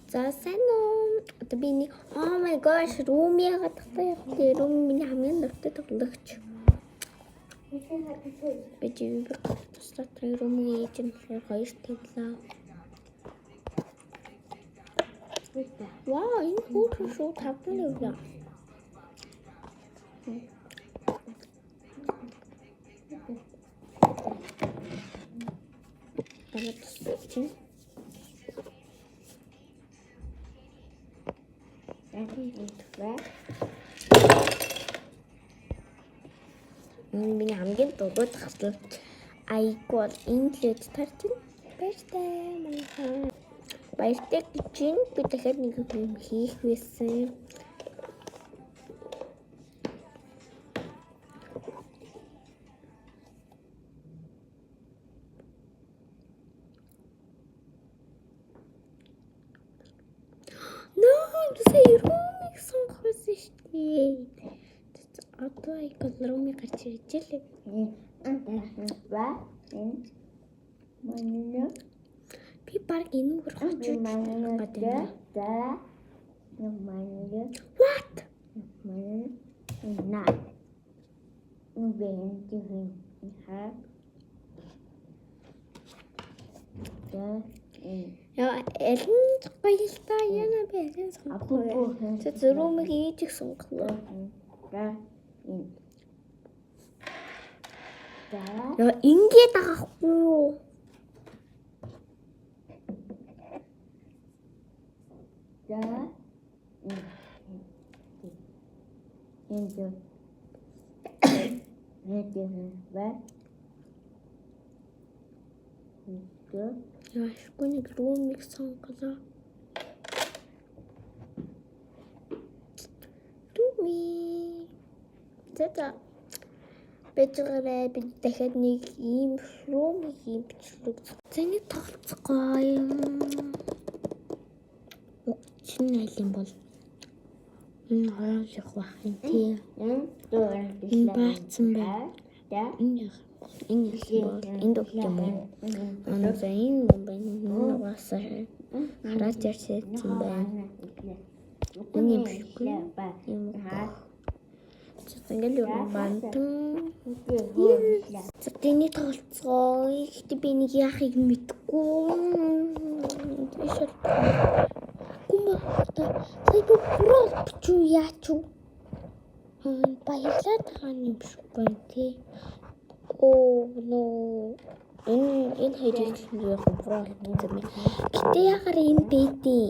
За, сайн уу? Одоо би нэг, oh my gosh, Rumi яагаад тахтай явах вэ? Rumi миний хамгийн дуртай тоглогч. Би чи би туслаад Rumi ээж нь болохоор хоёр тавилаа. Вау, энэ хөөрхөн шүү, тавдан тавилаа. Дараа туслах чинь. Энэ миний хамгийн дургүй тасал. Айгүй бол энэ л үд тарч байна. Баяртай манайхаа. Баяртай гэж чинь би дахиад нэг юм хийх байсан. No, би Rumi г сонгох байсан шүү дээ. Одоо айгүй Rumi гарч ирж лээ. Би баг энүүгээр хожиж гэдэг юм. What? Яа, аль нь гоё л та яна би аль нь сонгох вэ? За, Rumi г ээжийг сонголоо. Яа, ингээд байгаа хгүй юу? Яа, ашгүй нэг Rumi г сонголоо. Rumi. За за. Бэжгэрээ би дахиад нэг ийм Rumi ийм бичлэг. За, нэг тоглолцгоо юм. Уг чинь аль юм бол? Энэ орон явах байх юм тий. Энэ баацсан байна. Энэ яах? Энэ яах юм бол? Энд өгч юм уу? Аа, за, энэ юм байна. Энэ угаасаа хараад ярьсан байна. Энэ юм шиггүй. Юм. За, ингээл юм бантан. За, тэний тоглолцгоо. Гэхдээ би нэг яахыг мэдэхгүй. Шал. Гүмба. Сая би бүрээ олбч юу яач юу? Баярлаад байгаа юм шиг байна тий. Oh no. Энэ хоёрыг яг бүрээ олбсон юм. Гэтэ яхаар энэ бэдий.